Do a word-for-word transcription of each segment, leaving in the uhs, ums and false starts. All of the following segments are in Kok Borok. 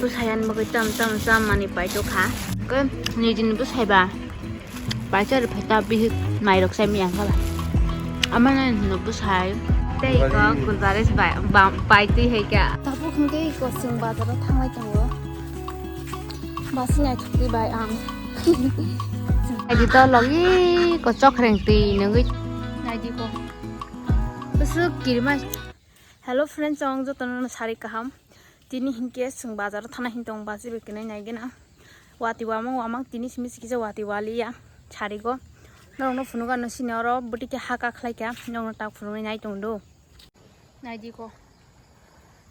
Bwsai ani bagwi tam tam chamani paitokha. Khe nijini bwsai ba paisa rwphai ta bihik mairok sai miyang kha ba. Amano no bwsai tei iko Gulbaris bai bam paitwi hai kha. Tabuk hwnkhe iko chwng bazaro thanglai tongo. Basi naithok twi bai ang. Naidi to logi ko chokreng twi nungwi. Naidi ko. Bwswk kirima. Hello friends, ang jotono sari kaham. Tini hinkhe chwng bazaro thana hin tong basi bai kwnwi naigena. Wati wamang wamang tini simi sikisa wati waliya sarigo. Norokno phunukha no sini oro bwtwi khe haka khlaikha. Norokno tak phunuknai nai tongdo. Naidi ko.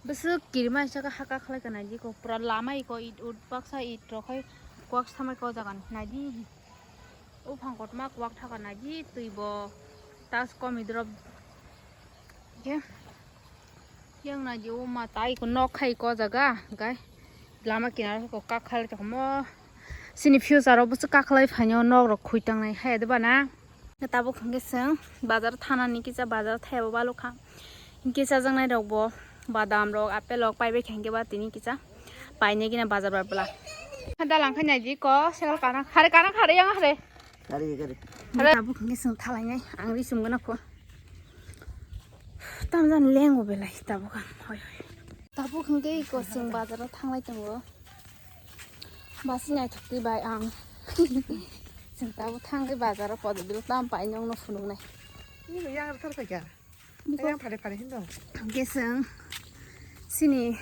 Bwswk kirima saka haka khlaikha naidi ko. Pura lama iko it ut baksa it rok hai kwak samai ko jagan. Naidi. O phang kotorma kwak thaka naidi twi bo tas komi drop. Khe yang naidi o ma tai ko nok khai ko jaga gai lama kinaro ko kak khalai tongmo. Sini future o bwswk kak khalai phaino nok rok khui tangnai hai de bana. Tabuk hwnkhe chwng bazar thanani kisa bazar thaibo balukha. Hinkhe chajaknai rok bo badam rok, apple rok paibai kha hinkhe ba tini kisa painai gina bazar bar bwla. Dalang khai naidi ko segal kana khare kana khare yang hare. Gari gari. Hare. Tabuk hwnkhe chwng thalainai ang ri chumgana kho. Tamjan lengo belai tabuk ang hoi hoi. Tabuk hwnkhe iko chwng bazaro thanglai tongo. Basi naithok twi bai ang. Chwng tabuk thangwi bazaro podobil tam painokno phunuknai. Nini yang thar kha kya? Ayang phare phare hin dong. Geseng sini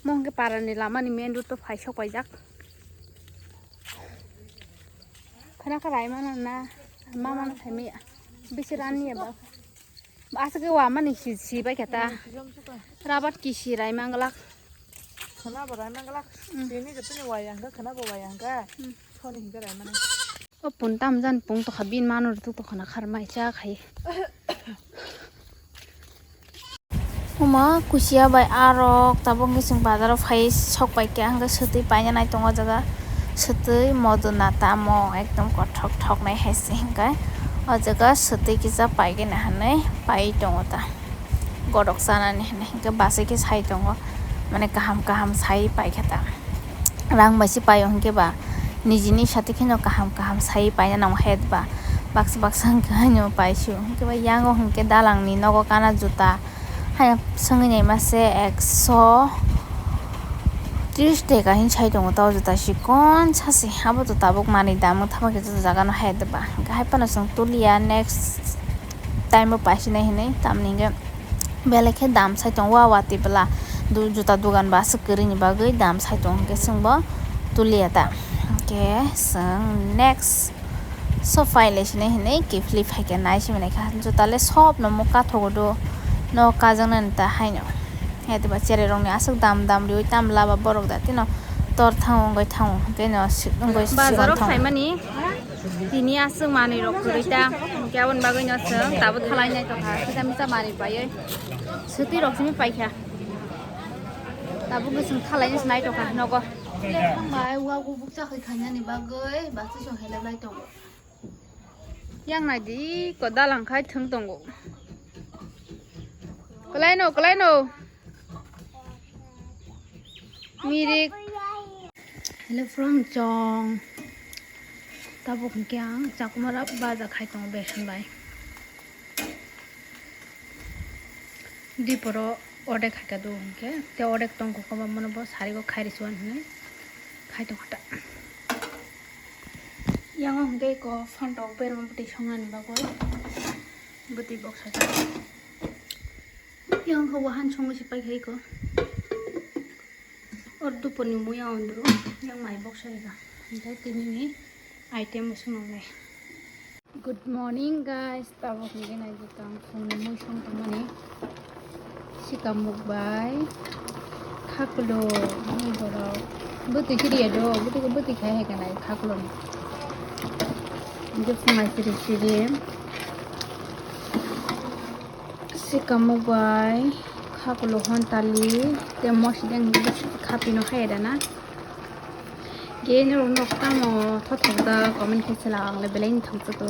mo hwnkhe parani lamani main road to phai sok paijak. Khana kha rai mana na mama no thai maya. Bisi ran niya ba. Aswk ke wa mani si si bai kata. Rabat kisi rai manglak. Khana bo rai manglak. Sini jotoni wa yang kha khana bo wa yang kha. Soni hin rai mana. O pun tam jan pung tokha bin mano rwtuk tokha na kharmai cha khai. Omo kusia bai arok tabuk ngi chwng bazaro phai sok pai kha hwnkhe swtwi paina nai tongo o jaga swtwi moduna tamo ekdom kothok thoknai hai se hwnkhe o jaga swtwi kisa paigwna hinwi pai tongo ta. Godok chanani hinwi hwnkhe bachai khe sai tongo, mane kaham kaham sai paikha ta. Rang bai se paio hwnkhe ba nijini sati kheno kaham kaham sai paina nango het ba baksa baksa hwnkhe haino paisio hwnkhe ba yango hwnkhe dalangni nogo kana juta hai swngwi naima se ekso tris teka hin sai tongo ta o juta chikon sasi abo to tabuk manwi dam wng thangma khe joto jaga no het ba hwnkhe hai phano chwng tuliya next time o paisinai hinwi tamni hwnkhe. Belai khe dam sai tongo, wa watwi bwla du-, juta dogan ba aswk kwrwini bagwi dam sai tongo, hwnkhe chwngbo tuliya ta. Hwnkhe chwng next so phai lai sinai hinwi kiphilwi phaikha, nai simi naikha juta le sobno mokha thogo do, nok kajaknani ta haino. Haidiba cherai rokni aswk dam dam riwi tamla ba borok da tino tor thango wngwi thango, hwnkhe no si-, wngwi si-, bazaro wngwi thango. Phaimani. Tini aswk manwi rok kwrwi ta, hwnkhe aboni bagwi no chwng tabuk thalai nai tongkha, kisa misa manwi paiwi swtwi rok simi paikha, tabuk no chwng thalai nai tongkha nogo. Bai wa gubuk chakhwi khainani bagwi bachwi song helep lai tongo. Yang naidi ko dalang khai thwng tongo. Kwlaino, kwlaino. Mirik. Hello from Chong. Tabuk hwnkhe ang chakumara baja khai tongo besan bai. Diporo odek hai ka do hwnkhe, te odek tong kok, obo mono bo sarigo khai rwsuan hwnwi khai tongkha ta. Yango hwnkhe eko phantok berma bwtwi songnani bagwi bwtwi boksa. Yang khe wahan songwi se paikha eko. Or duponi mui ang duro yang mai boksa rega. Hingke tini ni item bo swnam nai. Good morning guys, tabok hingke nai jikang phone ni mui song tongmani. Sikamuk bai khakulo ni borok bwtwi kiriya do, bwtwi bwtwi khai hai kanai khakulo ni. Hingke phunai siri siri. Sikamuk bai khakulo hon tali te mosideng khapi no hai dana. Ge norok nok tamo thothok da comment khe sela ang le belai ni thangchato.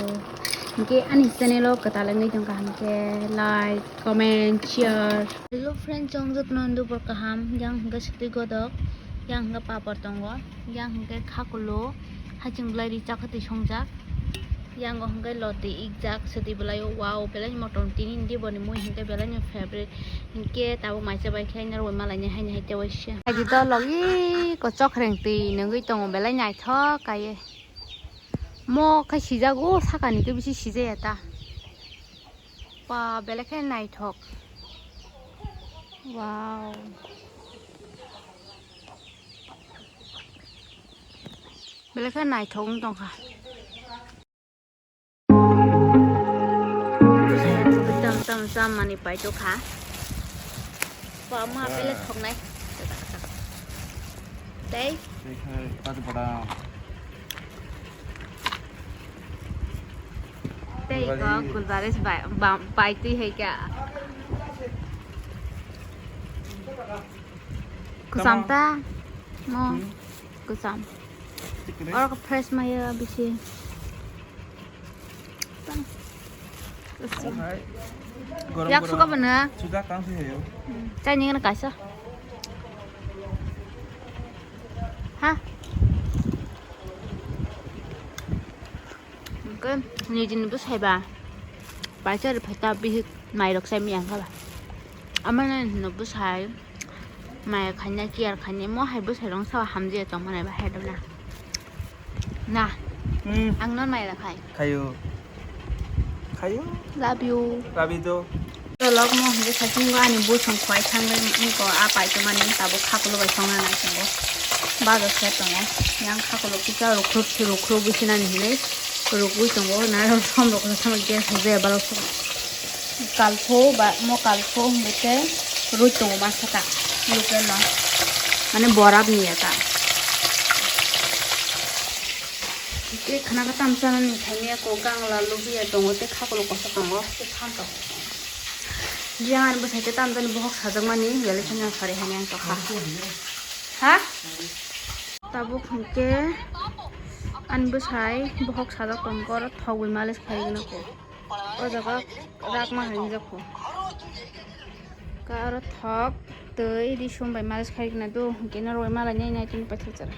Hingke ani channel o kwtal wngwi tongkha hingke like, comment, share. Hello friend, chong jotno dupor kaham, yang hingke sitwi godok. Yang hwnkhe papor tongo, yang hwnkhe khakulo, haching belai ri chakha twi songjak. Yang o hwnkhe lotwi ikjak, swtwi belai o, wow, belai motom tini ni diboni mui hwnkhe belai no favorite. Hinkhe tabuk maisa bai khe norok bai malainai haino hai tei waisa. Kaji dolok iko chokreng twi nungwi tongo, belai naithok kaiye. Mo khe sijago, sakani khe bisi sijaya ta. Ba, belai khe naithok. Wow. Belai khe naithok wng tongkha. Tam tam chamani paitokha. Ba, ma belai thoknai. Tei? Tei khai, tei bada. Tei ko kulbaris bai, ba-, bai twi hai kha. Kusam ta? Mo. Hmm. Kusam. Oro fresh maya bisi. Tang. Kusam. Hai. Yak suka bana. Sudah kang sih ya. Hmm. Chai ni ngana kaisa. Ha? Hwnkhe nijini bwsai ba paisa rwphai ta bihik mairok sai miyang kha ba. Amano hino bwsai maya khaina care khaina mo hai bwsai rok sabo hamjaya tongmani ba hai rok na. Na. Hmm. Ang non maya rwphai. Khayo. Khayo. Love you. Love you too. Tolok mo hwnkhe saichung ani bwswng khwlai thangwi wngkha a paitwmani tabuk khakulo bai songna nai tongo. Bajo khe tongo. Yang khakulo kisa rukhru rukhru bisinani hinwi rugwi tongo. Naro som rok khe sama gas hwjaya balok song. Kalpho ba mo kalpho hwnkhe rwi tongo ma saka. Lukeno. Mane borap ni ya ta. Tei khna khe tamsa nani khaimya ko gangla lubiya tongo tei khakulo kosa tongo tei phan tongo. Yang ani bwsai tei tamjani bohok sajakmani belai kheno sari hani ang tokha. Ha? Tabuk hwnkhe ani bwsai bohok sajak tongkha oro thok bai malis khai gwnang ko. O jaga rakma hai wngjakho. Ka oro thok twi risum bai malis khai gwnang do hwnkhe norok bai malai nai nai tini paithak jora.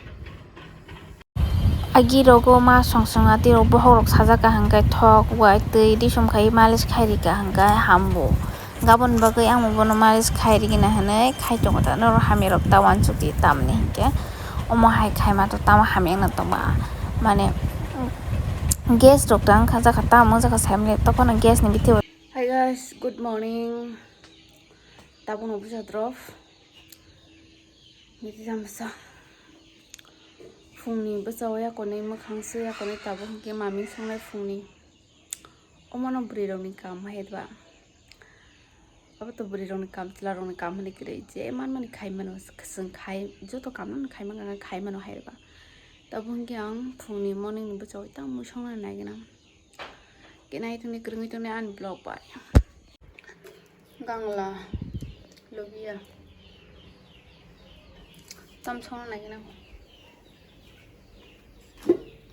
Agi rogo ma song song ati rok bohok rok sajak kaham khe thok wai twi risum khai malis khai ri kaham khe hambo. Gabon bagwi ang bono malis khai ri gina hinwi khai tongo ta norok hamya rok ta uansuk di tamni hinkhe omo hai khai ma to tamo hamya wngna tongma mane gas rok ta wngkha jaka tamo wngjakha sai mani tokphano gas ni bithi bo. Hi guys, good morning. Tabukno bwsa drop. Niti tamsa. Phungni bwsa o yakonwi mwkhang swi yakonwi tabuk hwnkhe mami songnai phungni. Omono bwrwi rokni kam hai ba. Abo to bwrwi rokni kam, chwla rokni kam hwnwi kwrwi je manmani khai mano, chwng khai joto kam no khai mano, khai mano hai ba. Tabuk hwnkhe ang phungni morning ni bwsa o tamo songna nai gana. Kenai tongni kwrwngwi tongni ani vlog bai. Gangla, lubiya. Tam songna nai gana.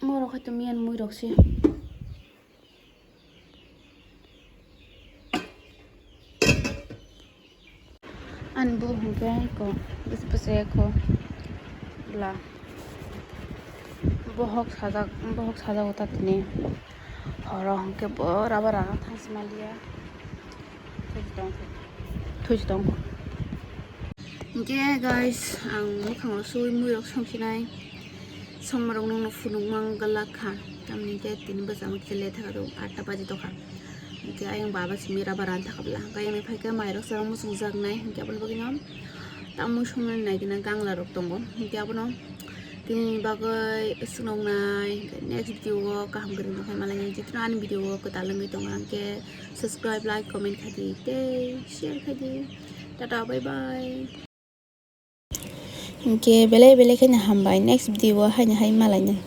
Morok hai to miyan mui rok se. Ani bo hwnkhe ko bwsai bwsai kho bwla bohok sajak, bohok sajak o ta tini horo hwnkhe bo rubber ano thangsi maliya thusi tong kho. Hinkhe guys, ang mwkhang o sui mui rok songsinai. Songmarok nokno phunukma wng glak kha, tamni hwnkhe tini bwskango kisa le thaka do, atta baji tokha. Hwnkhe ayang baba simi rubber rani thaka bwla, hwnkhe ayang ni phaikhe mairok chwla muchungjaknai, hwnkhe aboni bagwino tamwi songmani nai gana gangla rok tongo, hwnkhe abono tini bagwi swnoknai, hwnkhe next video o kaham kwrwngno khai malainai, jotoni ani video o kwtal wngwi tongo, hwnkhe subscribe, like, comment khaidi tei share khaidi, tata, bye bye. Hwnkhe belai belai kheno hambai, next video o haino hai malainai.